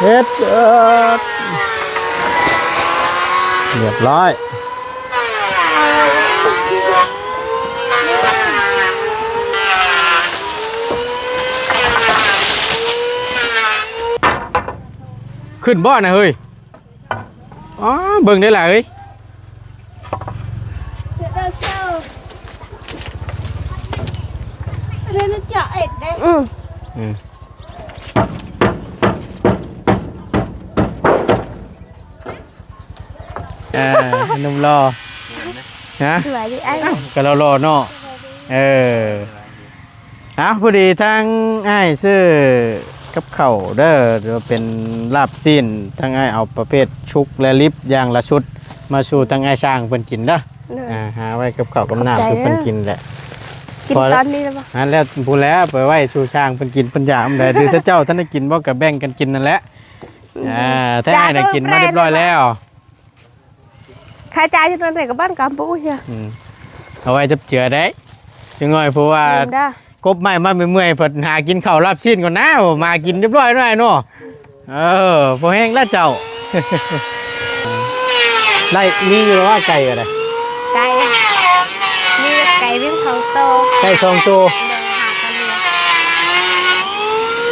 ເຮັດ ເອີ ຮຽບຮ້ອຍ. ຂຶ້ນບໍ່ນະເຮີ້ຍ? ອໍ ເບິ່ງໄດ້ຫຼາຍເອີຍ. ອືມ ອືມ ອ່າ ໜຸ່ມຫຼໍ່ ຮະ? ສະບາຍດີອ້າຍ. ອ້າວ ກໍຫຼໍ່ໆເນາະ. ເອີ ອ້າວ ພໍດີທາງອ້າຍຊື້ກັບເຂົ້າເດີ ຫຼືວ່າເປັນລາບຊີ້ນ ທາງອ້າຍເອົາປະເພດສຸກ ແລະ ດິບຢ່າງລະຊຸດ ມາສູ່ທາງອ້າຍຊ່າງເພິ່ນກິນເດີ. ໂດຍ ອ່າ ຫາໄວ້ກັບເຂົ້າກັບນ້ຳສູ່ເພິ່ນກິນແຫຼະ. ກິນຕອນນີ້ແລ້ວບໍ່? ຫັ້ນແຫຼະ ພຸ້ນແຫຼະ ໄປໄວ້ສູ່ຊ່າງເພິ່ນກິນ ເພິ່ນຢາກອັນໃດ ຫຼືຖ້າເຈົ້າທັນໄດ້ກິນບໍ່ ກໍແບ່ງກັນກິນນັ້ນແຫຼະ. ອືມ ອ່າ ທາງອ້າຍໄດ້ກິນມາຮຽບຮ້ອຍແລ້ວ. ຄ່າຈ່າຍຢູ່ນັ້ນແຫຼະ ກັບບ້ານກຳປູເຊຍ. ອືມ ເອົາໄວ້ຈັບເຈືອໄດ້ຈັກໜ້ອຍ ເພາະວ່າ ກົບໄມ້ມາເມື່ອຍໆ ພັດຫາກິນເຂົ້າລາບຊີ້ນກ່ອນນາ. ມາກິນຮຽບຮ້ອຍໜ້ອຍເນາະ. ເອີ ພໍແຮງແລ້ວເຈົ້າ. ໄດ້ ມີຢູ່ແລ້ວວ່າໄກ່ກໍໄດ້ ໄກ່ ມີໄກ່ວຽງສອງໂຕ ໄກ່ສອງໂຕ. ໂດຍ ຫາກັນຢູ່.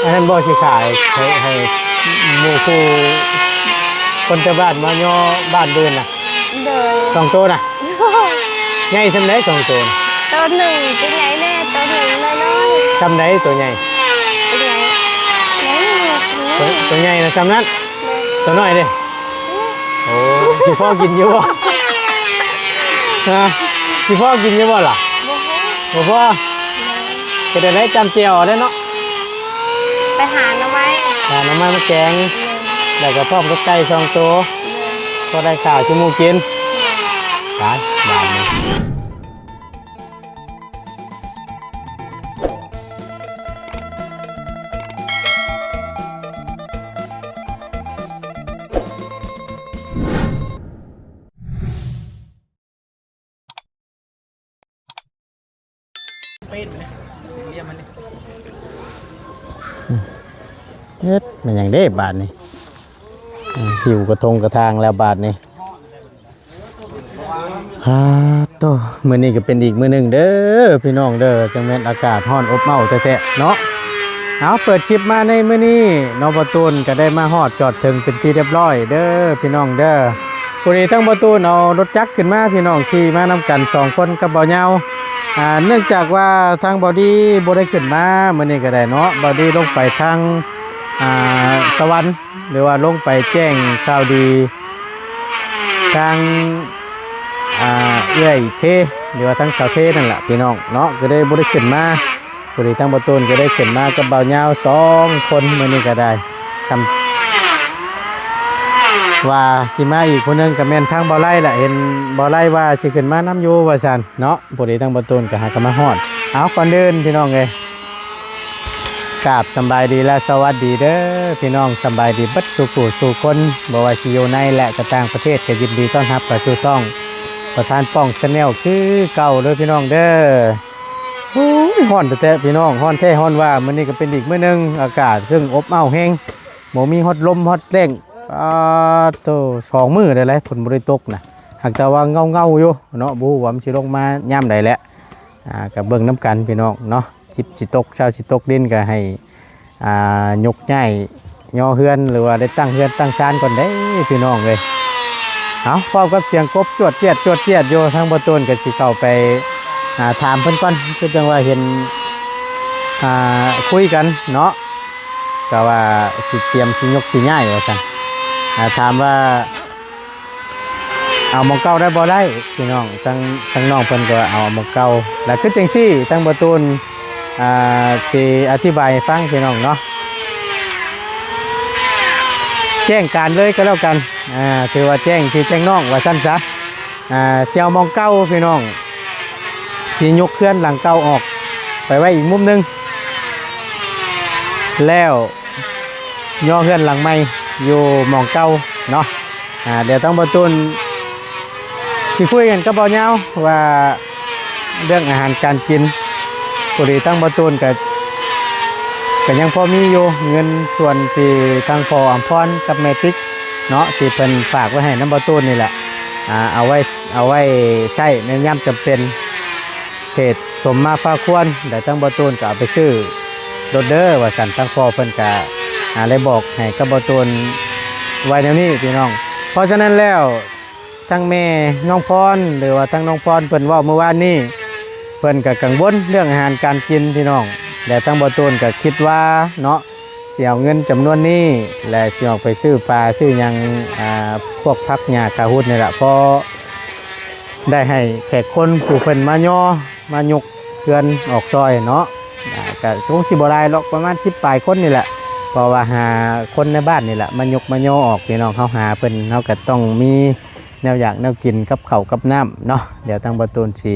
ອັນນັ້ນບໍ່ຊິຂາຍໃຫ້ ໃຫ້ໝູ່ຄູ່ຄົນແຖວບ້ານມາຍໍບ້ານອື່ນນະ? ໂດຍ ສອງໂຕນະ. ໂດຍ ໃຫຍ່ສ່ຳໃດສອງໂຕນະ? ໂຕໜຶ່ງຕົວໃຫຍ່ແດ່ ໂຕໜຶ່ງນ້ອຍໆ. ສ່ຳໃດໂຕໃຫຍ່? ໂຕໃຫຍ່ ໂຕ ໂຕໃຫຍ່ນະສ່ຳນັ້ນ. ໂດຍ ໂຕນ້ອຍເດ? ໂອ້ ຊິພໍກິນຢູ່ບໍ່? ຮະ ຊິພໍກິນຢູ່ບໍ່ລະ? ບໍ່ພໍ ບໍ່ພໍ. ໂດຍ ເຮັດແນວໃດ ຈ້ຳແຈ່ວເດ້ເນາະ. ໄປຫາໜໍ່ໄມ້ ຫາໜໍ່ໄມ້ມາແກງ. ໂດຍ ແລ້ວກໍພ້ອມກັບໄກ່ສອງໂຕ. ໂດຍ ພໍໄດ້ຂ້າວສູ່ໝູ່ກິນ. ໂດຍ ໄປ ບາດນີ້. ເປັນເນຍ ເຮັດແມ່ນຫຍັງເດ້ບາດນີ້? ອືມ ຫິ້ວກະທົງກະຖາງແລ້ວບາດນີ້. ຮາໂຕ ມື້ນີ້ກໍເປັນອີກມື້ໜຶ່ງເດີພີ່ນ້ອງເດີ ຈັ່ງແມ່ນອາກາດຮ້ອນອົບເອົ້າແທ້ໆເນາະ. ເອົາ ເປີດຄລິບມາໃນມື້ນີ້ເນາະ ບ່າວຕູນກໍໄດ້ມາຮອດຈອດເຖິງເປັນທີ່ຮຽບຮ້ອຍເດີພີ່ນ້ອງເດີ. ພໍດີທາງບ່າວຕູນເອົາລົດຈັກຂຶ້ນມາພີ່ນ້ອງ ຂີ່ມານຳກັນສອງຄົນກັບບ່າວຍາວ. ອ່າ ເນື່ອງຈາກວ່າທາງບ່າວດີບໍ່ໄດ້ຂຶ້ນມາມື້ນີ້ກໍໄດ້ເນາະ ບ່າວດີລົງໄປທາງ ອ່າ ສະຫວັນ ຫຼືວ່າລົງໄປແຈ້ງຂ່າວດີທາງ ອ່າ ເອື້ອຍເທ ຫຼືວ່າທາງສາວເທນັ້ນລະພີ່ນ້ອງເນາະ ກໍເລີຍບໍ່ໄດ້ຂຶ້ນມາ. ພໍດີທາງບ່າວຕູນກໍໄດ້ຂຶ້ນມາກັບບ່າວຍາວສອງຄົນ ມື້ນີ້ກໍໄດ້ ຄຳວ່າຊິມາອີກຜູ້ໜຶ່ງກໍແມ່ນທາງບ່າວໄລລະ ເຫັນບ່າວໄລວ່າຊິຂຶ້ນມານຳຢູ່ວ່າຊັ້ນເນາະ. ພໍດີທາງບ່າວຕູນກໍຫາກໍມາຮອດ. ເອົາ ກ່ອນອື່ນພີ່ນ້ອງເອີຍ ກາບສຳບາຍດີ ແລະ ສະຫວັດດີເດີພີ່ນ້ອງ ສຳບາຍດີເບິດສູ່ຜູ້ສູ່ຄົນ ບໍ່ວ່າຊິຢູ່ໃນ ແລະ ກໍຕ່າງປະເທດ ກໍຍິນດີຕ້ອນຮັບເຂົ້າສູ່ຊ່ອງປະທານປ້ອງ Channel ຄືເກົ່າເດີພີ່ນ້ອງເດີ. ໂອ້ຍ ຮ້ອນແທ້ໆ ພີ່ນ້ອງ ຮ້ອນແທ້ຮ້ອນວ່າ. ມື້ນີ້ກໍເປັນອີກມື້ໜຶ່ງ ອາກາດເຊິ່ງອົບເອົ້າແຮງ ບໍ່ມີຮອດລົມຮອດແລ້ງ. ປາດໂທ້ ສອງມື້ໄດ້ແຫຼະ ຝົນບໍ່ໄດ້ຕົກນະ ຫາກແຕ່ວ່າເງົາໆຢູ່ເນາະ ບໍ່ຮູ້ວ່າມັນຊິລົງມາຍາມໃດແຫຼະ. ອ່າ ກໍເບິ່ງນຳກັນພີ່ນ້ອງເນາະ ຊິ ຊິຕົກເຊົ້າ ຊິຕົກດິນ ກໍໃຫ້ ອ່າ ຍົກຍ້າຍຍໍເຮືອນ ຫຼືວ່າໄດ້ຕັ້ງເຮືອນຕັ້ງຊານກ່ອນເດ້ພີ່ນ້ອງເອີຍ. ເອົາ ພ້ອມກັບສຽງກົບຈວດຈຽດ ຈວດຈຽດຢູ່ ທາງບ່າວຕູນກໍຊິເຂົ້າໄປ ອ່າ ຖາມເພິ່ນກ່ອນ ຄືຈັ່ງວ່າເຫັນ ອ່າ ຄຸຍກັນເນາະ ກໍວ່າຊິຕຽມຊິຍົກຊິຍ້າຍວ່າຊັ້ນ. ອ່າ ຖາມວ່າ ເອົາໝ່ອງເກົ່າໄດ້ບໍ່? ໄດ້ພີ່ນ້ອງ ທາງ ທາງນ້ອງເພິ່ນກໍວ່າເອົາໝ່ອງເກົ່າ. ແລ້ວຄືຈັ່ງຊີ້ ທາງບ່າວຕູນ ອ່າ ຊິອະທິບາຍໃຫ້ຟັງພີ່ນ້ອງເນາະ ແຈ້ງການເລີຍກໍແລ້ວກັນ. ອ່າ ຖືວ່າແຈ້ງພີ່ແຈ້ງນ້ອງວ່າຊັ້ນຊະ. ອ່າ ຊິເອົາໝ່ອງເກົ່າພີ່ນ້ອງ ຊິຍົກເຮືອນຫຼັງເກົ່າອອກໄປໄວ້ອີກມຸມໜຶ່ງ ແລ້ວ ຍໍເຮືອນຫຼັງໃໝ່ຢູ່ໝ່ອງເກົ່າເນາະ. ອ່າ ດຽວທາງບ່າວຕູນຊິຄຸຍກັນກັບບ່າວຍາວວ່າເລື່ອງອາຫານການກິນ. ພໍດີທາງບ່າວຕູນກໍ ກໍຍັງພໍມີຢູ່ ເງິນສ່ວນທີ່ທາງພໍ່ອຳພອນກັບແມ່ຕິກເນາະ ທີ່ເພິ່ນຝາກໄວ້ໃຫ້ນຳບ່າວຕູນນີ້ແຫຼະ ອ່າ ເອົາໄວ້ ເອົາໄວ້ໃຊ້ໃນຍາມຈຳເປັນ ເພດສົມມາພາຄວນ ແລ້ວທາງບ່າວຕູນກໍເອົາໄປຊື້ລົດເດີວ່າຊັ້ນ ທາງພໍ່ເພິ່ນກໍ ອ່າ ໄດ້ບອກໃຫ້ກັບບ່າວຕູນໄວ້ແນວນີ້ພີ່ນ້ອງ. ເພາະສະນັ້ນແລ້ວ ທັງແມ່ນ້ອງພອນ ຫຼືວ່າທັງນ້ອງພອນເພິ່ນເວົ້າມື້ວານນີ້ ເພິ່ນກໍກັງວົນເລື່ອງອາຫານການກິນພີ່ນ້ອງ ແລະ ທັງບ່າວຕູນກໍຄິດວ່າເນາະ ຊິເອົາເງິນຈຳນວນນີ້ ແລະ ຊິອອກໄປຊື້ປາຊື້ຫຍັງ ອ່າ ພວກຜັກຫຍ້າຂາຫຸດນີ້ລະ ພໍໄດ້ໃຫ້ແຂກຄົນຜູ້ເພິ່ນມາຍໍ ມາຍົກເຮືອນອອກຊ່ອຍເນາະ ອ່າ ກໍຄົງຊິບໍ່ຫຼາຍດອກ ປະມານສິບປາຍຄົນນີ້ແຫຼະ ເພາະວ່າຫາຄົນໃນບ້ານນີ້ແຫຼະ ມາຍົກມາຍໍອອກ ພີ່ນ້ອງເຮົາຫາເພິ່ນ ເຮົາກໍຕ້ອງມີ ແນວຢາກແນວກິນກັບເຂົ້າກັບນ້ຳເນາະ ດຽວທາງບ່າວຕູນຊິ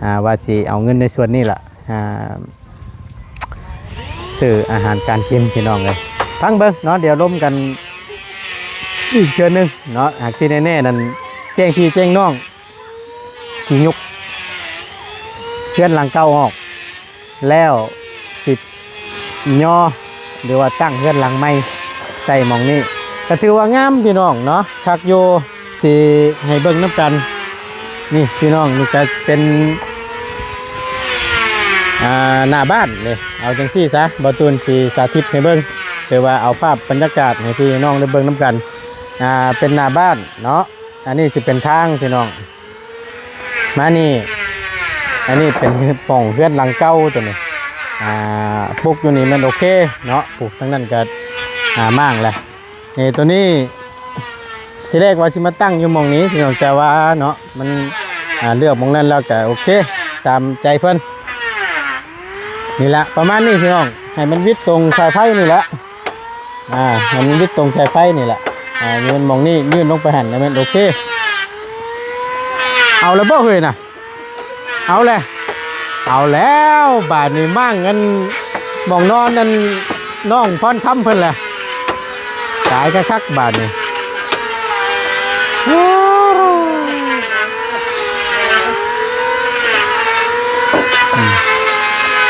ອ່າ ວ່າຊິເອົາເງິນໃນສ່ວນນີ້ລະ ອ່າ ຊື້ອາຫານການກິນພີ່ນ້ອງເອີຍ. ຟັງເບິ່ງເນາະ ດຽວລົມກັນອີກເທື່ອໜຶ່ງເນາະ. ຫາກທີ່ແນ່ໆນັ້ນ ແຈ້ງພີ່ແຈ້ງນ້ອງ ຊິຍົກເຮືອນຫຼັງເກົ່າອອກ ແລ້ວຊິຍໍ ຫຼືວ່າຕັ້ງເຮືອນຫຼັງໃໝ່ໃສ່ໝ່ອງນີ້ ກໍຖືວ່າງາມພີ່ນ້ອງເນາະ ຄັກຢູ່ ຊິໃຫ້ເບິ່ງນຳກັນ. ນີ້ພີ່ນ້ອງ ນີ້ກໍເປັນ ອ່າ ໜ້າບ້ານເດ້ ເອົາຈັ່ງຊີ້ຊະ ບ່າວຕູນຊິສາທິດໃຫ້ເບິ່ງ ຫຼືວ່າເອົາພາບບັນຍາກາດໃຫ້ພີ່ນ້ອງໄດ້ເບິ່ງນຳກັນ. ອ່າ ເປັນໜ້າບ້ານເນາະ ອັນນີ້ຊິເປັນທາງພີ່ນ້ອງ ມານີ້ ອັນນີ້ເປັນຫ້ອງເຮືອນຫຼັງເກົ່າຕົວນີ້ ອ່າ ປຸກຢູ່ນີ້ແມ່ນໂອເຄເນາະ ປຸກທາງນັ້ນກໍ ອ່າ ມ້າງແຫຼະ. ນີ້ຕົວນີ້ ທີແລກວ່າຊິມາຕັ້ງຢູ່ໝ່ອງນີ້ພີ່ນ້ອງ ແຕ່ວ່າເນາະ ມັນ ອ່າ ເລືອກໝ່ອງນັ້ນແລ້ວກໍໂອເຄ ຕາມໃຈເພິ່ນ. ນີ້ລະ ປະມານນີ້ພີ່ນ້ອງ ໃຫ້ມັນວິດຕົງສາຍໄຟນີ້ແຫຼະ ອ່າ ໃຫ້ມັນວິດຕົງສາຍໄຟນີ້ແຫຼະ ອ່າ ຢູ່ໝ່ອງນີ້ ຍື່ນລົງໄປຫັ້ນ ແລ້ວແມ່ນໂອເຄ. ເອົາແລ້ວບໍ່ເຮີ້ຍນະ? ເອົາແຫຼະ ເອົາແລ້ວ ບາດນີ້ມ້າງອັນ ໝ່ອງນອນອັນ ນ້ອງພອນຄຳເພິ່ນແຫຼະ ຕາຍຄັກໆບາດນີ້.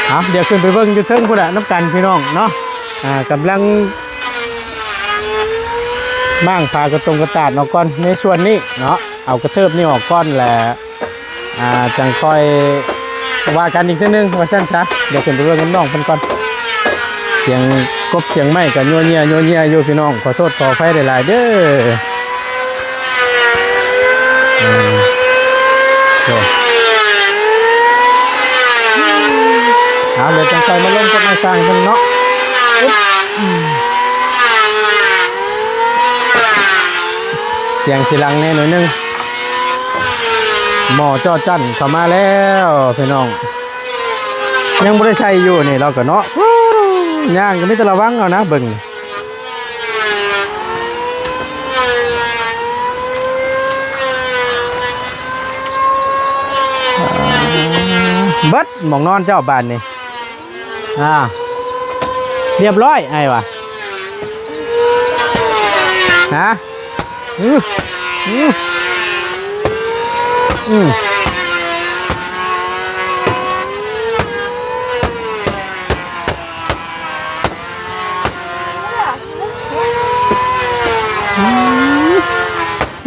ເອົາ ດຽວຂຶ້ນໄປເບິ່ງຢູ່ເທິງພຸ້ນແຫຼະນຳກັນພີ່ນ້ອງເນາະ. ອ່າ ກຳລັງມ້າງຜ້າກະຕົງກະຕາດອອກກ່ອນໃນສ່ວນນີ້ເນາະ ເອົາກະເທີບນີ້ອອກກ່ອນແຫຼະ ອ່າ ຈັ່ງຄ່ອຍວ່າກັນອີກເທື່ອໜຶ່ງວ່າຊັ້ນຊະ. ດຽວຂຶ້ນໄປເບິ່ງກັບນ້ອງເພິ່ນກ່ອນ. ສຽງກົບສຽງໄມ້ກໍຍົວເຍຍໆຢູ່ພີ່ນ້ອງ ຂໍໂທດຂໍອະໄພຫຼາຍໆເດີ. ເອົາ ດຽວຈັ່ງຄ່ອຍມາລົມກັບນາຍຊ່າງເພິ່ນເນາະ. ອຶບ ສຽງຊິດັງແດ່ໜ້ອຍໜຶ່ງ. ໝໍ້ຈໍ້ຈັ່ນເຂົ້າມາແລ້ວພີ່ນ້ອງ ຍັງບໍ່ໄດ້ໃສ່ຢູ່ນີ້ລາວກໍເນາະ. ຍ່າງກໍມີແຕ່ລະວັງເອົານະ ເບິ່ງ ເບິດໝ່ອງນອນເຈົ້າບາດນີ້. ອ່າ ຮຽບຮ້ອຍອ້າຍວ່າ ຮະ ອື ອື ອື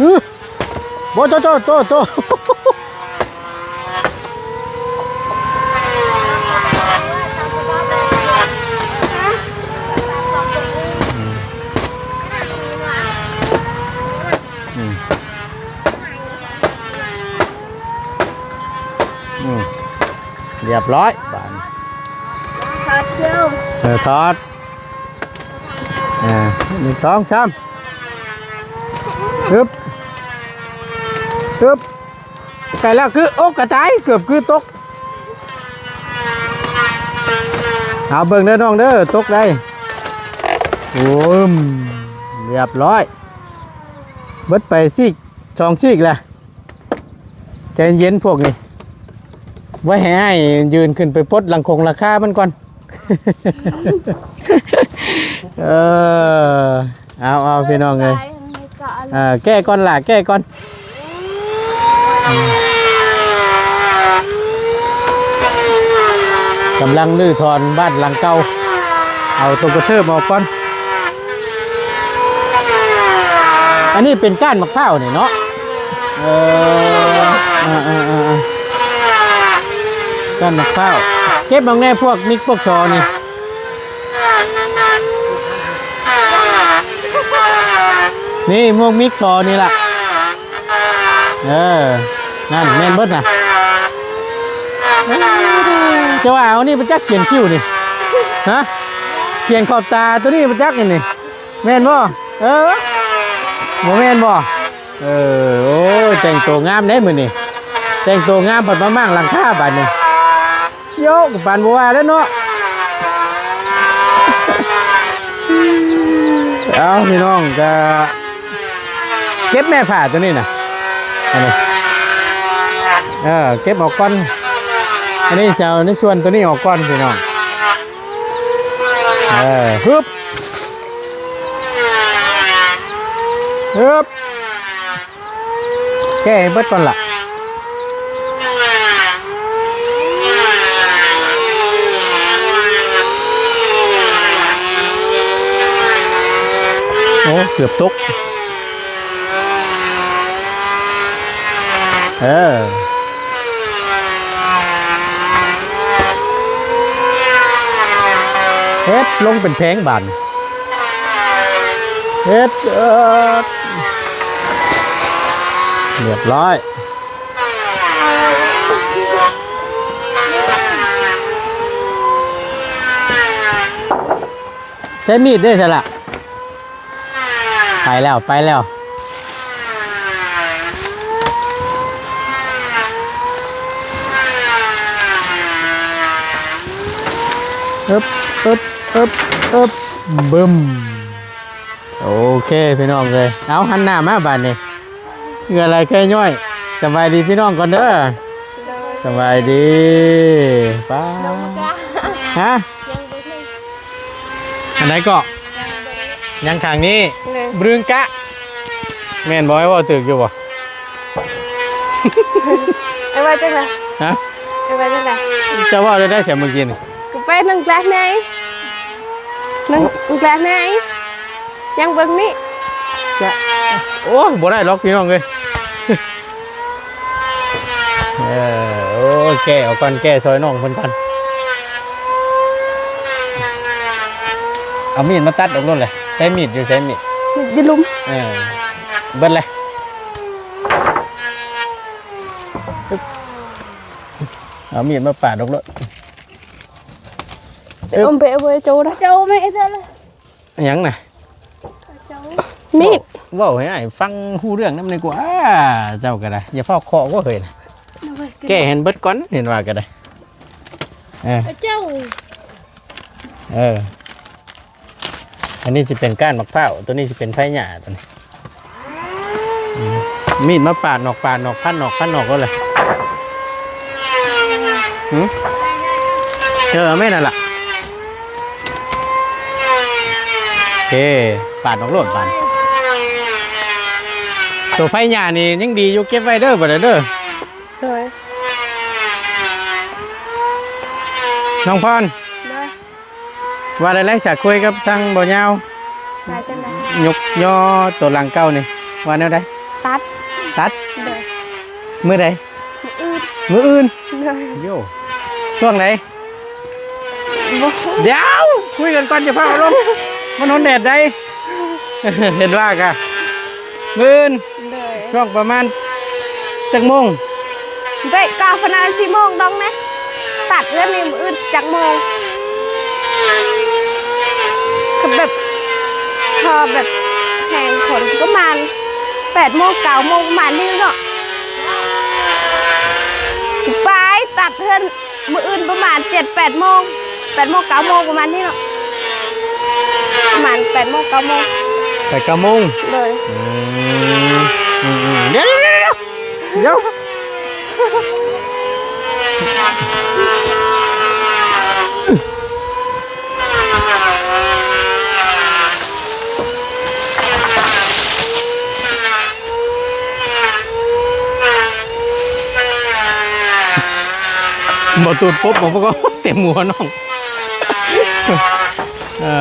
ອື ໂອ້ ໂຕ ໂຕ ໂຕ ໂຕ ອືມ ອືມ ຮຽບຮ້ອຍບາດນີ້ ຖອດເຊວ ເອີ ຖອດ ອ່າ ໜຶ່ງ ສອງ ສາມ ອຶບ ອຶບ ໃກ້ແລ້ວ ຄື ໂອ້ ກະຕາຍ ເກືອບຄືຕົກ. ເອົາເບິ່ງເດີນ້ອງເດີ ຕົກໄດ໋. ໂອ້ມ ຮຽບຮ້ອຍ ເບິດໄປຊີກ ສອງຊີກແຫຼະ. ໃຈເຢັນພວກນີ້ ໄວ້ໃຫ້ອ້າຍຢືນຂຶ້ນໄປປົດຫຼັງຄົງຫຼັງຄາມັນກ່ອນ. ເອີ ເອົາ ເອົາ ພີ່ນ້ອງເອີຍ ເອີ ແກ້ກ່ອນຫຼ້າ ແກ້ກ່ອນ. ກຳລັງຮື້ຖອນບ້ານຫຼັງເກົ່າ ເອົາຕົວກະເທີບອອກກ່ອນ. ອັນນີ້ເປັນກ້ານໝາກພ້າວນີ້ເນາະ. ເອີ ເອີໆໆ ກ້ານໝາກພ້າວ. ເກັບເອົາແດ່ພວກມິກພວກຊໍນີ້. ນີ້ໝວກມິກຊໍນີ້ລະ. ເອີ ນັ້ນແມ່ນເບິດນະ. ຈະວ່າເອົານີ້ໄປຈັກຂຽນຄິ້ວນີ້ ຮະ? ຂຽນຂອບຕາໂຕນີ້ໄປຈັກນີ້ ແມ່ນບໍ່? ເອີ ບໍ່ແມ່ນບໍ່? ເອີ ໂອ້ຍ ແຕ່ງໂຕງາມເດ້ມື້ນີ້ ແຕ່ງໂຕງາມ ພັດມາມ້າງຫຼັງຄາບາດນີ້. ໂຍກ ປານບໍ່ວ່າແລ້ວເນາະ. ເອົາ ພີ່ນ້ອງ ກະເກັບແມ່ຜ້າໂຕນີ້ນະ ອັນນີ້ ເອີ ເກັບອອກກ່ອນ. ອັນນີ້ຊິເອົາໃນສ່ວນໂຕນີ້ອອກກ່ອນ ພີ່ນ້ອງ. ເອີ ຮຶບ ຮຶບ. ແກະໃຫ້ເບິດກ່ອນລະ. ໂອ້ ເກືອບຕົກ. ເອີ ເຮັດລົງເປັນແຜງບາດ ເຮັດ ເອີ ລຽບຮ້ອຍ. ໃຊ້ມີດເດ້ຊັ້ນລະ. ໄປແລ້ວ ໄປແລ້ວ. ອຶບ ອຶບ ອຶບ ອຶບ ບຶມ. ໂອເຄ ພີ່ນ້ອງເອີຍ ເອົາ ຫັນໜ້າມາບາດນີ້. ເຫື່ອໄຫຼເຄີຍຍ້ອຍ. ສະບາຍດີພີ່ນ້ອງກ່ອນເດີ. ສະບາຍດີ. ປ້າ ຮະ? ອັນໃດເກາະ? ຍັງຂ້າງນີ້. ບຣຶງກະ ແມ່ນບໍ່? ອ້າຍເວົ້າຖືກຢູ່ບໍ່? ອ້າຍວ່າຈັ່ງໃດ? ຮະ? ອ້າຍວ່າຈັ່ງໃດ? ເຈົ້າເວົ້າໄດ້ໃດສະມື້ກີ້ນີ້? ກໍໄປໜອງກາກໃນ ໜອງກາກໃນ ຍັງເບິ່ງນີ້ ຈະ ໂອ້ຍ ບໍ່ໄດ້ດອກພີ່ນ້ອງເອີຍ. ເອີ ໂອ້ຍ ແກະອອກກ່ອນ ແກະຊ່ອຍນ້ອງເພິ່ນກ່ອນ. ເອົາມີດມາຕັດອອກໂລດເລີຍ. ໃຊ້ມີດຢູ່ ໃຊ້ມີດ ມີດຢູ່ລຸ່ມ. ເອີ ເບິດເລີຍ. ເອົາມີດມາປາດອອກໂລດ. ເອີ ອືມ ເປເວີໂຈນະ ເຈົ້າແມ່ເຈົ້າລະ. ຫຍັງນະ? ມີດ. ເວົ້າ ເວົ້າໃຫ້ອ້າຍຟັງຮູ້ເລື່ອງນຳແດ່ກວ່າ. ເຈົ້າກໍໄດ້ ຢ່າຟ້າວເຄາະເວີ້ຍນະ. ແກະໃຫ້ເບິດກ່ອນ ເຫັນວ່າກໍໄດ້. ເອີ ເຈົ້າ ເອີ ອັນນີ້ຊິເປັນກ້ານໝາກພ້າວ ໂຕນີ້ຊິເປັນໃບຫຍ້າ ໂຕນີ້. ອືມ ມີດມາປາດນອກ ປາດນອກ ພັນນອກ ພັນນອກໂລດເລີຍ. ຫື? ເອີ ແມ່ນນັ້ນລະ. ເອີ ປາດອອກໂລດບາດ. ໂຕໃບຫຍ້ານີ້ຍັງດີຢູ່ ເກັບໄວ້ເດີ ບາດນີ້ເດີ. ໂດຍ. ນ້ອງພອນ. ໂດຍ. ວ່າໄດ້ໄລສາຄຸຍກັບທາງບໍ່ຍາວ ວ່າຈັ່ງໃດ? ຍົກຍໍໂຕຫຼັງເກົ່ານີ້ ວ່າແນວໃດ? ຕັດ ຕັດ. ໂດຍ. ມື້ໃດ? ມື້ອື່ນ ມື້ອື່ນ. ໂດຍ. ໂຢ ຊ່ວງໃດ? ບໍ່ຮູ້. ດຽວ ຄຸຍກັນກ່ອນ ຢ່າຟ້າວລົງ ມັນຮ້ອນແດດໃດ. ເຫັນວ່າກະ ມື້ອື່ນ. ໂດຍ. ຊ່ວງປະມານຈັກໂມງ? ໄດ້ກະພະນາສີ່ໂມງດອງເນ ຕັດເຮືອນນີ້ມື້ອື່ນຈັກໂມງ? ຄືແບບ ພໍແບບແຮງຄົນປະມານແປດໂມງ ເກົ້າໂມງປະມານນີ້ເນາະ. ໄປຕັດເຮືອນ ມື້ອື່ນປະມານເຈັດແປດໂມງ ແປດໂມງເກົ້າໂມງປະມານນີ້ເນາະ. ປະມານແປດໂມງເກົ້າໂມງ ແປດເກົ້າໂມງ. ໂດຍ. ອືມ ອືມໆ ດຽວ ດຽວ ດຽວ ດຽວ ດຽວ. ບໍ່ຕູດປົບບໍ່ ເຕັມຫົວນ້ອງ. ເອີ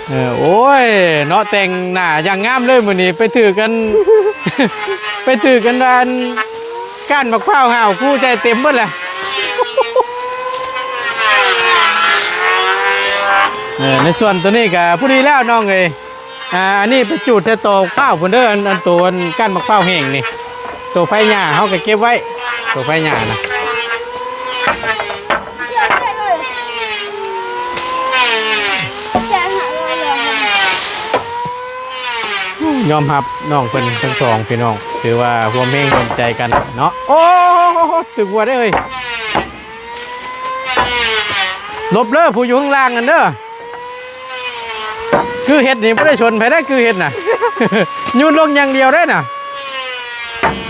ເອີ ໂອ້ຍ ເນາະ ແຕ່ງໜ້າຢ່າງງາມເລີຍມື້ນີ້ ໄປຖືກກັນ ໄປຖືກກັນວ່າອັນ ກ້ານໝາກພ້າວຫ້າວຄູ່ໃສ່ເຕັມເບິດແຫຼະ. ເອີ ໃນສ່ວນໂຕນີ້ກະພໍດີແລ້ວນ້ອງເອີຍ. ອ່າ ອັນນີ້ໄປຈູດໃສ່ຕໍພ້າວພຸ້ນເດີ ອັນ ອັນໂຕ ອັນກ້ານໝາກພ້າວແຫ້ງນີ້ ໂຕໄຟຫຍ້າເຮົາກໍເກັບໄວ້ ໂຕໄຟຫຍ້ານະ. ຍອມຮັບນ້ອງເພິ່ນທັງສອງພີ່ນ້ອງ ຖືວ່າຮ່ວມແຮງຮ່ວມໃຈກັນເນາະ. ໂອ້ ຖືກຫົວໄດ້ເອີຍ ຫຼົບເດີ ຜູ້ຢູ່ຂ້າງລ່າງນັ້ນເດີ. ຄືເຫັດນີ້ບໍ່ໄດ້ຊົນໃຜໄດ້ ຄືເຫັດນະ ໂຍນລົງຢ່າງດຽວໄດ້ນະ.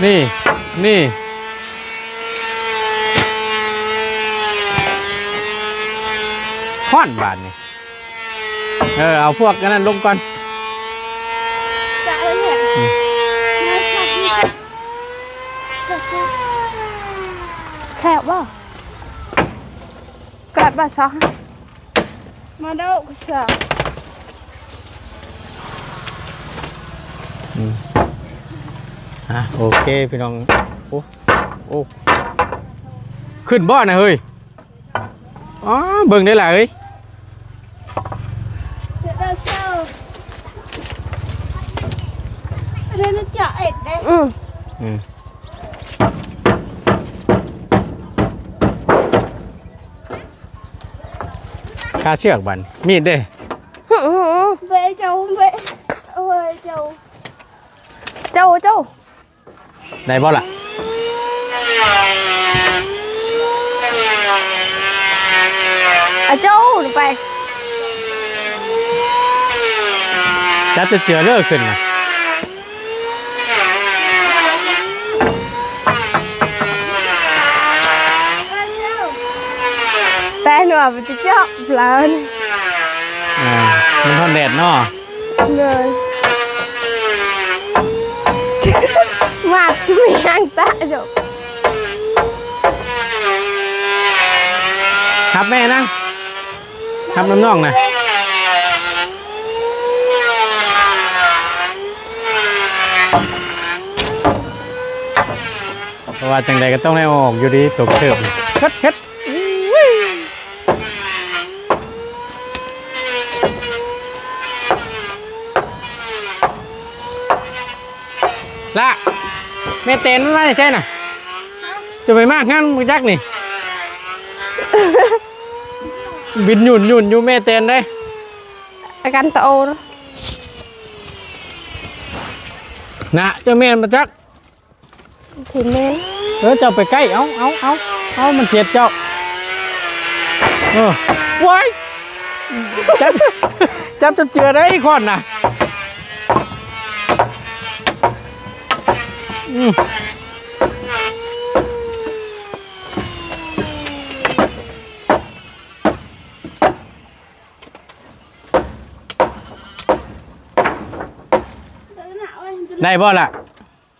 ນີ້ ນີ້ ຮ້ອນບາດນີ້. ເອີ ເອົາພວກອັນນັ້ນລົງກ່ອນ. ແຄບບໍ່? ແຄບບໍ່ຊະ? ມາເດີກະຊະ. ອືມ ອ່ະ ໂອເຄພີ່ນ້ອງ. ໂອ້ ໂອ້ ຂຶ້ນບໍ່ນະເຮີ້ຍ? ອໍ ເບິ່ງໄດ້ຫຼາຍເອີຍ. ອັນນັ້ນຈະເອັດເດ້. ອືມ ອືມ. ຄາເຊືອກບັດ ມີດເດ້. ເບ້ເຈົ້າ ເບ້ ໂອ້ຍ ເຈົ້າ ເຈົ້າ ເຈົ້າ ໄດ້ບໍ່ລະ? ອາ ເຈົ້າໄປ ຈັບເຈື່ອເດີ ຂຶ້ນນະ. ແປນວ່າມັນຈະເຈາະເລີຍ. ອ່າ ມັນຮ້ອນແດດເນາະ. ເລີຍ ມາກຈຸແມ່ງຕະຈົບ. ຮັບແມ່ນາງ. ຮັບນຳນ້ອງນະ ເພາະວ່າຈັ່ງໃດກໍຕ້ອງໄດ້ເອົາອອກຢູ່ດີ ຕົກເທີບ. ເຮັດ ເຮັດ ລະ ແມ່ແຕນມັນມາແຕ່ໃສນະ? ຈະໄປມາງານບໍ່ຈັກນີ້. ບິນຫຍຸ້ນໆຢູ່ແມ່ແຕນເດ້ ອາການຕະໂອນະ. ເຈົ້າແມ່ນບໍ່ຈັກ? ທີ່ແມ່ນ. ເອີ ເຈົ້າໄປໃກ້ເອົາ ເອົາ ເອົາ ເອົາ ມັນສຽດເຈົ້າ. ເອີ ວ້າຍ ຈັບ ຈັບ ຈັບເຈື່ອໄດ້ກ່ອນນະ. ອືມ. ໄດ້ບໍ່ລະ?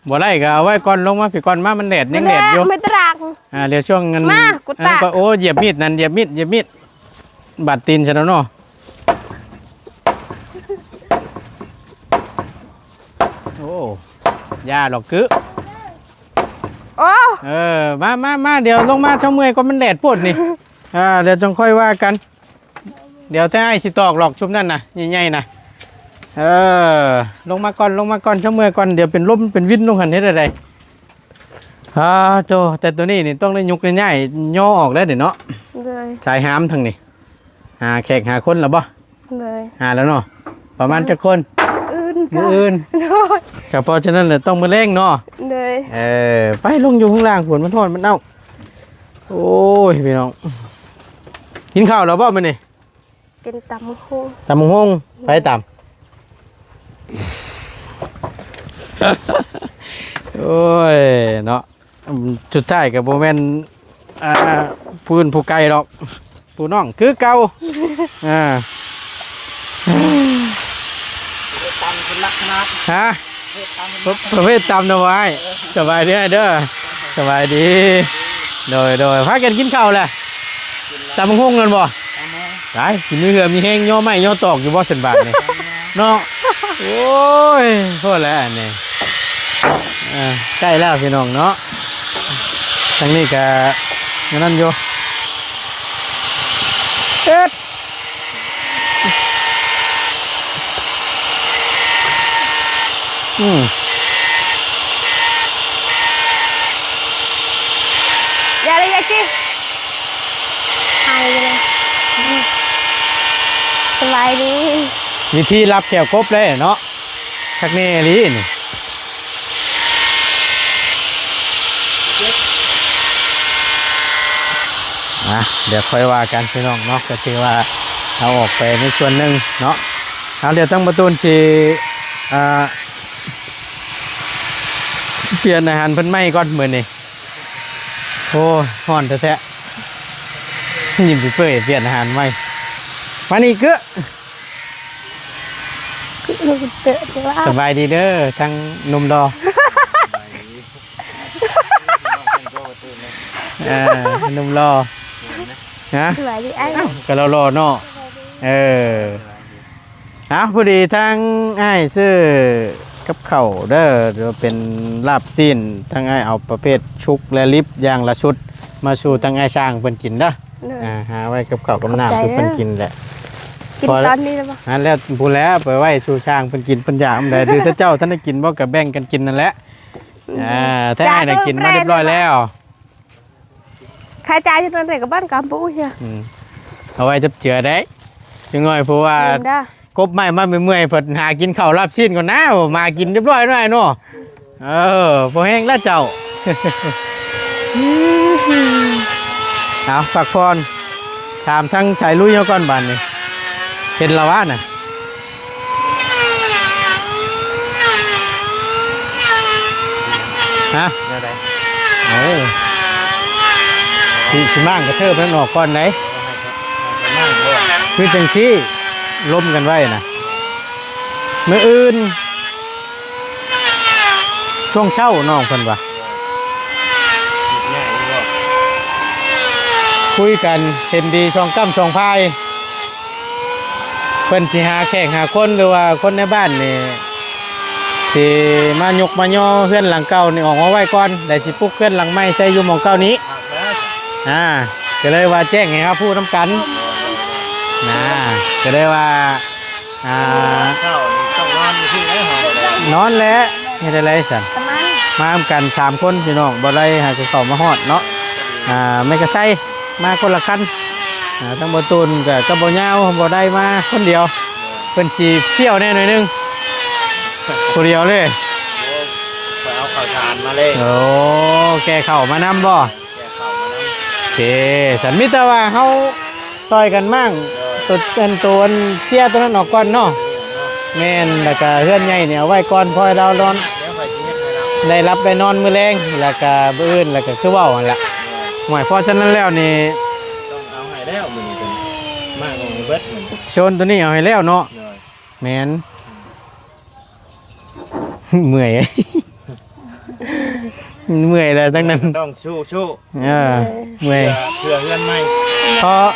ບໍ່ໄດ້ກໍເອົາໄວ້ກ່ອນ ລົງມາພີ້ກ່ອນ ມາ ມັນແດດ ຍັງແດດຢູ່. ໄມ້ຕະລັງ ອ່າ ດຽວຊ່ວງນັ້ນ ມາ ກູຕາ ໂອ້ ຢຽບມີດນັ້ນ ຢຽບມີດ ຢຽບມີດ ບາດຕີນຊັ້ນເນາະ. ໂອ້ ຢ່າດອກກຶ. ໂອ້ ເອີ ມາ ມາ ມາ ດຽວລົງມາ ເຊົາເມື່ອຍກ່ອນ ມັນແດດໂພດນີ້. ອ່າ ດຽວຈັ່ງຄ່ອຍວ່າກັນ. ດຽວແຕ່ອ້າຍຊິຕອກຫຼອກຊຸມນັ້ນນະ ໃຫຍ່ໆນະ. ເອີ ລົງມາກ່ອນ ລົງມາກ່ອນ ເຊົາເມື່ອຍກ່ອນ ດຽວເປັນລົມເປັນວິນລົງຫັ້ນເຮັດແນວໃດ? ອາໂຕ ແຕ່ໂຕນີ້ນີ້ຕ້ອງໄດ້ຍົກໄດ້ຍ້າຍຍໍອອກແລ້ວເດເນາະ. ໂດຍ ສາຍຫາມທັງນີ້ ຫາແຂກຫາຄົນແລ້ວບໍ່? ໂດຍ ຫາແລ້ວເນາະ. ປະມານຈັກຄົນ? ອື່ນ ມື້ອື່ນ. ໂດຍ ກໍເພາະສະນັ້ນແຫຼະ ຕ້ອງມື້ແລງເນາະ. ໂດຍ ເອີ ໄປລົງຢູ່ຂ້າງລ່າງພຸ້ນ ມັນຮ້ອນ ມັນເອົ້າ. ໂອ້ຍ ພີ່ນ້ອງ ກິນເຂົ້າແລ້ວບໍ່ມື້ນີ້? ກິນຕຳບັກຫຸ່ງ. ຕຳບັກຫຸ່ງ ໃຜຕຳ? ໂອ້ຍ ເນາະ ສຸດທ້າຍກໍບໍ່ແມ່ນ ອ່າ ຜູ້ອື່ນຜູ້ໄກດອກ ຜູ້ນ້ອງຄືເກົ່າ. ອ່າ ຕຳເປັນລັກສະນະ ຮະ? ປະເພດຕຳນະບໍ່ອ້າຍ? ສະບາຍດີອ້າຍເດີ ສະບາຍດີ. ໂດຍ ໂດຍ ພາກັນກິນເຂົ້າແຫຼະ. ຕຳບັກຫຸ່ງແມ່ນບໍ່? ຕຳບັກຫຸ່ງ. ໄປ ຊິມີເຫື່ອມີແຮງຍໍໄມ້ຍໍຕອກຢູ່ບໍ່ຊັ້ນບາດນີ້ ເນາະ? ໂອ້ຍ ພໍແລ້ວອັນນີ້ ເອີ ໃກ້ແລ້ວພີ່ນ້ອງເນາະ. ທາງນີ້ກະນັ້ນຢູ່ ເອີດ ອືມ ຢ່າເລີຍ ຢ່າຊິ ຫາຍໄປເລີຍ. ສະບາຍດີ ວິທີລັບແຂ້ວກົບເລີຍເນາະ ຄັກແນ່ອີ່ຫຼີນີ້. ອ່ະ ດຽວຄ່ອຍວ່າກັນພີ່ນ້ອງເນາະ ກໍຖືວ່າເອົາອອກໄປໃນສ່ວນໜຶ່ງເນາະ. ເອົາ ດຽວທາງປະຕູນຊິ ອ່າ ປ່ຽນອາຫານເພິ່ນໃໝ່ກ່ອນມື້ນີ້. ໂອ້ຍ ຮ້ອນແທ້ໆ ຍິ້ມເປີຍໆ ປ່ຽນອາຫານໃໝ່. ມານີ້ເກືອ ສະບາຍດີເດີ ທັງໜຸ່ມຫຼໍ່ ເອີ ໜຸ່ມຫຼໍ່ ຮະ ສະບາຍດີອ້າຍ ອ້າວ ກໍຫຼໍ່ໆເນາະ ເອີ. ເອົາ ພໍດີທາງອ້າຍຊື້ກັບເຂົ້າເດີ ຫຼືວ່າເປັນລາບຊີ້ນ ທາງອ້າຍເອົາປະເພດສຸກ ແລະ ດິບຢ່າງລະຊຸດ ມາສູ່ທາງອ້າຍຊ່າງເພິ່ນກິນເດີ. ໂດຍ ອ່າ ຫາໄວ້ກັບເຂົ້າກັບນ້ຳ ຂອບໃຈເດີ ສູ່ເພິ່ນກິນແຫຼະ. ກິນຕອນນີ້ແລ້ວບໍ່? ຫັ້ນແຫຼະ ພຸ້ນແຫຼະ ໄປໄວ້ສູ່ຊ່າງເພິ່ນກິນ ເພິ່ນຢາກອັນໃດ ຫຼືຖ້າເຈົ້າທັນໄດ້ກິນບໍ່ ກໍແບ່ງກັນກິນນັ້ນແຫຼະ. ອືມ ອ່າ ແຕ່ອ້າຍນະກິນມາຮຽບຮ້ອຍແລ້ວ. ຄ່າຈ່າຍຢູ່ນັ້ນແຫຼະ ກັບບ້ານກຳປູເຊຍ. ອືມ ເອົາໄວ້ຈັບເຈືອໄດ້ ຈັກໜ້ອຍ ເພາະວ່າ ເອີ ກົບໄມ້ມາເມື່ອຍໆ ເພິ່ນຫາກິນເຂົ້າລາບຊີ້ນກ່ອນນາ ມາກິນຮຽບຮ້ອຍໜ້ອຍເນາະ. ເອີ ພໍແຮງແລ້ວເຈົ້າ. ເອົາ ພັກຜ່ອນ ຖາມທາງສາຍລຸຍເຮົາກ່ອນບາດນີ້ ເຫັນລະວະນະ? ຮະ? ແນວໃດ? ໂອ້ ຊິ ຊິມ້າງກະເທີບນັ້ນອອກກ່ອນໃດ໋. ຄືຈັ່ງຊີ້ ລົມກັນໄວ້ນະ ມື້ອື່ນ ຊ່ວງເຊົ້ານ້ອງເພິ່ນວ່າ ຄຸຍກັນເຫັນດີສອງກ້ຳສອງຝ່າຍ ເພິ່ນຊິຫາແຂກຫາຄົນ ຫຼືວ່າຄົນໃນບ້ານນີ້ ຊິມາຍົກມາຍໍເຮືອນຫຼັງເກົ່ານີ້ອອກມາໄວ້ກ່ອນ ແລ້ວຊິປຸກເຮືອນຫຼັງໃໝ່ໃສ່ຢູ່ໝ່ອງເກົ່ານີ້. ອ່າ ກໍເລີຍວ່າແຈ້ງໃຫ້ເຮົາຮູ້ນຳກັນນະ ກໍເລີຍວ່າ ອ່າ ເຊົ້ານີ້ຕ້ອງນອນຢູ່ທີ່ໃດເຮົາກໍໄດ້ ນອນແຫຼະ ເຮັດຈັ່ງໃດຊັ້ນ ມານຳກັນສາມຄົນພີ່ນ້ອງ ບໍ່ໄດ້ໃຫ້ເຂົາເຂົ້າມາຮອດເນາະ. ອ່າ ແມ່ກະໄຊມາຄົນລະຄັນ ອ່າ ທາງບໍ່ຕູນກະກັບບໍ່ຍາວ ບໍ່ໄດ້ມາຄົນດຽວ ເພິ່ນຊິຟຽວແດ່ໜ້ອຍໜຶ່ງ ຜູ້ດຽວເລີຍ. ໂອ້ ຂ້ອຍເອົາເຂົ້າສານມາເລີຍ. ໂອ້ ແກ່ເຂົ້າມານຳບໍ່? ແກ່ເຂົ້າມານຳ. ໂອເຄ ຊັ້ນມີແຕ່ວ່າເຮົາຊ່ອຍກັນມ້າງ ໂຕ ອັນ ໂຕອັນເຊຍໂຕນັ້ນອອກກ່ອນເນາະ. ແມ່ນ ແລ້ວກະເຮືອນໃຫຍ່ນີ້ເອົາໄວ້ກ່ອນ ພໍໃຫ້ລາວນອນ ດຽວຂ້ອຍຊິເຮັດໃຫ້ລາວ ໄດ້ຫຼັບໄດ້ນອນມື້ແລງ ແລ້ວກະມື້ອື່ນ ແລ້ວກະຄືເວົ້າຫັ້ນລະ. ໂອ້ຍ ເພາະສະນັ້ນແລ້ວນີ້ ຕ້ອງເອົາໃຫ້ແລ້ວມື້ນີ້ ມ້າງອອກໃຫ້ເບິດມື້ນີ້ ໂຊນໂຕນີ້ເອົາໃຫ້ແລ້ວເນາະ. ໂດຍ ແມ່ນ ເມື່ອຍ ເມື່ອຍແລ້ວທັງນັ້ນ ຕ້ອງສູ້ໆ. ເອີ ເມື່ອຍ ເພື່ອ ເພື່ອເຮືອນໃໝ່ ເພາະ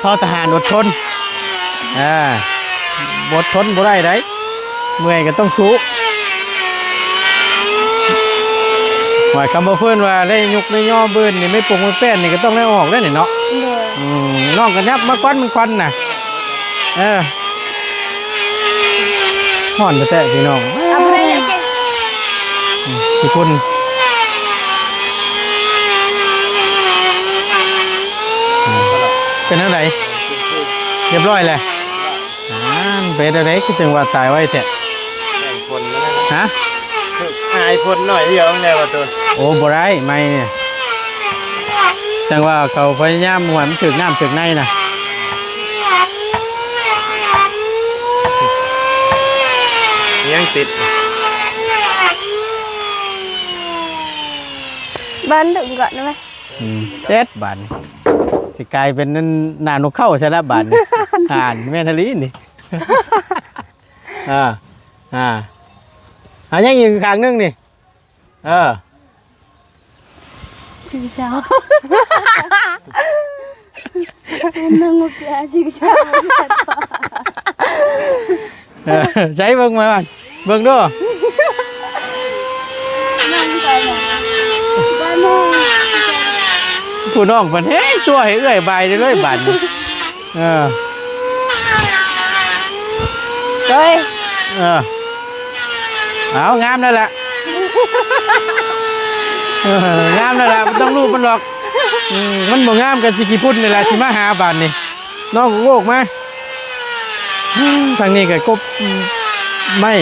ເພາະທະຫານອົດທົນ ອ່າ ອົດທົນບໍ່ໄດ້ໃດ໋ ເມື່ອຍກໍຕ້ອງສູ້. ວ່າຄຳບໍ່ເພິ່ນວ່າໄດ້ຍຸກໄດ້ຍໍບືນນີ້ ໄມ້ປົງໄມ້ແປ້ນນີ້ກໍຕ້ອງໄດ້ອອກແລ້ວນີ້ເນາະ. ໂດຍ ອືມ ນ້ອງກໍຫຍັບມາກ່ອນ ມັນຄວັນນະ. ເອີ ຮ້ອນແທ້ໆ ພີ່ນ້ອງ. ເອົາຜູ້ໃດເລີຍເກ ອືມ ຊິຄົນ ອືມ ເປັນຈັ່ງໃດ? ຮຽບຮ້ອຍແລ້ວ. ອ່າ ເປັນຈັ່ງໃດ ຄືຈັ່ງວ່າຕາຍໄວແທ້? ແດງຝົນແລ້ວນະ. ຮະ? ຖືກອາຍຝົນໜ້ອຍດຽວແລ້ວວ່າຕົວ. ໂອ້ ບໍ່ໄດ້ ໄມ້ນີ້ ຈັ່ງວ່າເຂົາພະຍາຍາມໃຫ້ມັນຖືກນ້ຳຖືກໃນນະ. ຍັງຕິດ ບ້ານດຶງກ່ອນໄດ້ໄໝ? ອືມ ເສັດບາດນີ້ ຊິກາຍເປັນໜ້ານົກເຂົາຊະລະບາດນີ້. ອ່ານ ແມ່ນອີ່ຫຼີນີ້. ອ່າ ອ່າ ອ່າ ຍັງອີກຂ້າງໜຶ່ງນີ້. ເອີ ຊິເຈົ້າ Menengok ya, siksa. ເອີ ໃສ່ເບິ່ງມາ ເບິ່ງດູ ຜູ້ນ້ອງເພິ່ນແຮງຊົ່ວໃຫ້ເອື້ອຍບາຍເລີຍບາດນີ້ ເອີ ເອີຍ ເອີ ເອົາ ງາມແລ້ວລະ ເອີ ງາມແລ້ວລະ ບໍ່ຕ້ອງລູບມັນດອກ ອືມ ມັນບໍ່ງາມກໍຊິຂີ້ຝຸ່ນນີ້ແຫຼະ ຊິມາຫາບາດນີ້ ນ້ອງໂງກມາ ທາງນີ້ກໍກົບໄມ້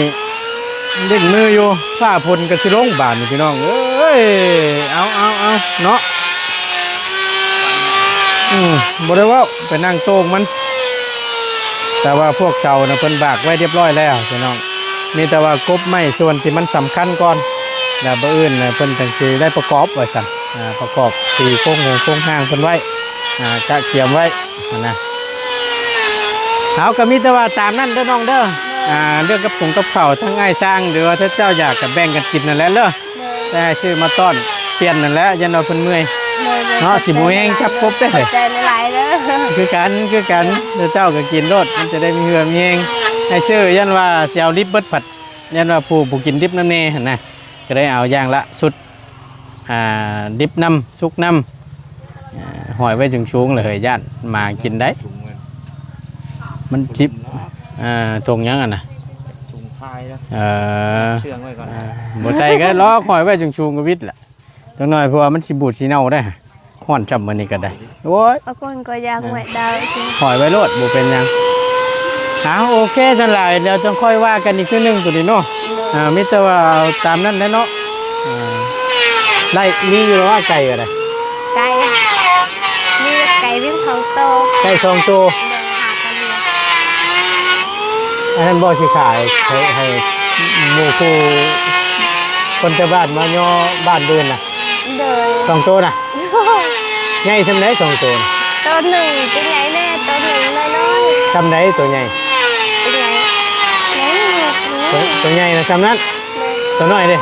ເລັ່ງມືຢູ່ ຟ້າຝົນກໍຊິລົງບາດນີ້ ພີ່ນ້ອງເອີຍ ເອົາ ເອົາ ເອົາ ເນາະ ອືມ ບໍ່ໄດ້ເວົ້າ ໄປນັ່ງໂຕ່ງມັນ ແຕ່ວ່າພວກເສົານະ ເພິ່ນບາກໄວ້ຮຽບຮ້ອຍແລ້ວ ພີ່ນ້ອງ ມີແຕ່ວ່າກົບໄມ້ສ່ວນທີ່ມັນສຳຄັນກ່ອນ ແລ້ວມື້ອື່ນນະ ເພິ່ນຈັ່ງຊິໄດ້ປະກອບວ່າຊັ້ນ ອາ ປະກອບຕີໂຄງໂຫງໂຄງຮ່າງເພິ່ນໄວ້ ອາ ກະກຽມໄວ້ຫັ້ນນະ ເຮົາກໍມີແຕ່ວ່າຕາມນັ້ນເດີນ້ອງເດີ ອາ ເລື່ອງກັບຂົງກັບເຂົ້າ ທັງອ້າຍຊ່າງ ຫຼືວ່າຖ້າເຈົ້າຢາກກໍແບ່ງກັນກິນນັ້ນແຫຼະເດີ ໂດຍ ແຕ່ອ້າຍຊື້ມາຕ້ອນປ່ຽນນັ້ນແຫຼະ ຢ້ານວ່າເພິ່ນເມື່ອຍ ໂດຍ ໂດຍ ເນາະ ຂອບໃຈ ຊິບໍ່ແຮງຈັບກົບເດ້ ຂອບໃຈຫຼາຍໆເດີ ຄືກັນ ຄືກັນ ເຈົ້າກໍກິນໂລດ ມັນຈະໄດ້ມີເຫື່ອມີແຮງ ອ້າຍຊື້ຢ້ານວ່າຊິເອົາດິບເບິດ ພັດຢ້ານວ່າຜູ້ບໍ່ກິນດິບນຳແດ່ຫັ້ນນະ ກໍໄດ້ເອົາຢ່າງລະຊຸດ ອ່າ ດິບນຳ ສຸກນຳ ອ່າ ຫ້ອຍໄວ້ສູງໆ ແລ້ວເຮີ້ຍ ຢ້ານໝາກິນໄດ້ ມັນຈິບ ອ່າ ຖົງຫຍັງຫັ້ນນະ ຖົງພາຍນະ ເອີ ເຊື່ອງໄວ້ກ່ອນ ອ່າ ບໍ່ໃສ່ກໍລອກ ຫ້ອຍໄວ້ສູງໆ ກໍວິດລະ ຈັກໜ້ອຍ ເພາະວ່າມັນຊິບູດຊິເນົ່າໄດ໋ ຮ້ອນຊ່ຳມື້ນີ້ກໍໄດ້ ໂອ້ຍ ເອົາກ່ອນກໍຢາກ ເອີ ໄວ້ດາວ ຫ້ອຍໄວ້ໂລດ ບໍ່ເປັນຫຍັງ ເອົາ ໂອເຄ ຊັ້ນຫຼາຍ ດຽວຈັ່ງຄ່ອຍວ່າກັນອີກເທື່ອໜຶ່ງໂຕນີ້ເນາະ ໂດຍ ອ່າ ມີແຕ່ວ່າເອົາຕາມນັ້ນແຫຼະເນາະ ອ່າ ໄດ້ ມີຢູ່ແລ້ວວ່າໄກ່ກໍໄດ້ ໄກ່ ມີໄກ່ວິງສອງໂຕ ໄກ່ສອງໂຕ ໂດຍ ຫາກັນຢູ່ ອັນນັ້ນບໍ່ຊິຂາຍໃຫ້ ໃຫ້ໝູ່ຄູ່ຄົນແຖວບ້ານມາຍໍບ້ານບືນນະ ໂດຍ ສອງໂຕນະ ໂດຍ ໃຫຍ່ສ່ຳໃດສອງໂຕນະ ໂຕໜຶ່ງໂຕໃຫຍ່ແດ່ ໂຕໜຶ່ງນ້ອຍໆ ສ່ຳໃດໂຕໃຫຍ່ ໂຕໃຫຍ່ ໂຕ ໂຕໃຫຍ່ນະສ່ຳນັ້ນ ໂຕນ້ອຍເດ້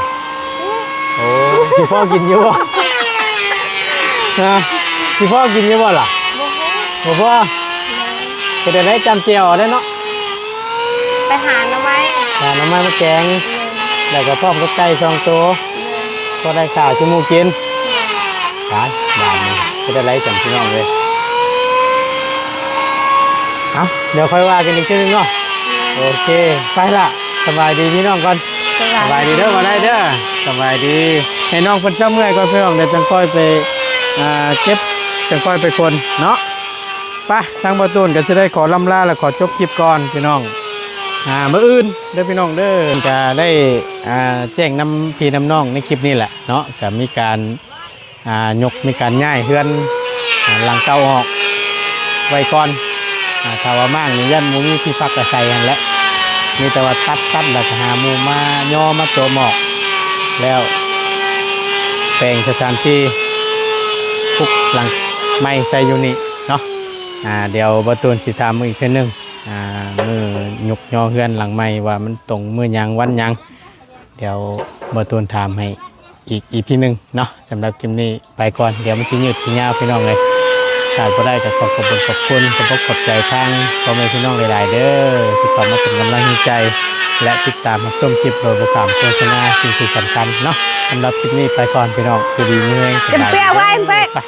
ໂອ້ ຊິພໍກິນຢູ່ບໍ່ ຮະ ຊິພໍກິນຢູ່ບໍ່ລະ ບໍ່ພໍ ບໍ່ພໍ ເຮັດຈັ່ງໃດ ຈ້ຳແຈ່ວເອົາເດ້ເນາະ ໄປຫາໜໍ່ໄມ້ ຫາໜໍ່ໄມ້ມາແກງ ແລ້ວກໍພ້ອມກັບໄກ່ສອງໂຕ ພໍໄດ້ຂ້າວສູ່ໝູ່ກິນ ໄປ ບາດນີ້ເຮັດຈັ່ງໃດຊັ້ນ ພີ່ນ້ອງເອີຍ ເອົ້າ ດຽວຄ່ອຍວ່າກັນອີກເທື່ອໜຶ່ງເນາະ ໂອເຄ ໄປລະ ສະບາຍດີພີ່ນ້ອງກ່ອນ ສະບາຍດີເດີ ບໍ່ໄດ້ເດີ ສະບາຍດີ ໃຫ້ນ້ອງເພິ່ນເຊົາເມື່ອຍກ່ອນພີ່ນ້ອງ ດຽວຈັ່ງຄ່ອຍໄປ ອ່າ ເກັບ ຈັ່ງຄ່ອຍໄປຂົນເນາະ ໄປ ທາງບ່າວຕູນກໍຊິໄດ້ຂໍລ່ຳລາ ແລະ ຂໍຈົບຄລິບກ່ອນພີ່ນ້ອງ ອ່າ ມື້ອື່ນເດີພີ່ນ້ອງເດີ ກໍໄດ້ ອ່າ ແຈ້ງນຳພີ່ນຳນ້ອງໃນຄລິບນີ້ແຫຼະເນາະ ກໍມີການ ອ່າ ຍົກ ມີການຍ້າຍເຮືອນ ອ່າ ຫຼັງເກົ່າອອກໄວ້ກ່ອນ ອ່າ ຖ້າວ່າມ້າງນີ້ຢ້ານບໍ່ມີທີ່ພັກອາໄສຫັ້ນແຫຼະ ມີແຕ່ວ່າຕັດ ຕັດ ແລ້ວກໍຫາໝູ່ມາຍໍມາໂຈມອອກ ແລ້ວແປງສະຖານທີ່ປຸກຫຼັງໃໝ່ໃສ່ຢູ່ນີ້ເນາະ ອ່າ ດຽວບ່າວຕູນຊິຖາມເບິ່ງອີກເທື່ອໜຶ່ງ ອ່າ ມື້ຍົກຍໍເຮືອນຫຼັງໃໝ່ວ່າມັນຕົງມື້ຫຍັງວັນຫຍັງ ດຽວບ່າວຕູນຖາມໃຫ້ອີກ ອີ ອີ ອີ ອີ ໜຶ່ງເນາະ ສຳລັບຄລິບນີ້ໄປກ່ອນ ດຽວມັນຊິຍືດຊິຍາວພີ່ນ້ອງເອີຍ ຂາດບໍ່ໄດ້ກໍຂໍຂອບຄຸນ ຂອບຄຸນ ຂອບອົກຂອບໃຈທາງພໍ່ແມ່ພີ່ນ້ອງຫຼາຍໆເດີ ທີ່ເຂົ້າມາເປັນກຳລັງແຮງໃຈ ແລະ ຕິດຕາມຮັບຊົມຄລິບໂດຍບໍ່ຂ້າມໂຄສະນາ ສິ່ງທີ່ສຳຄັນເນາະ ສຳລັບຄລິບນີ້ໄປກ່ອນພີ່ນ້ອງ ຢູ່ດີມີແຮງ ສະບາຍດີເດີ ໄປ.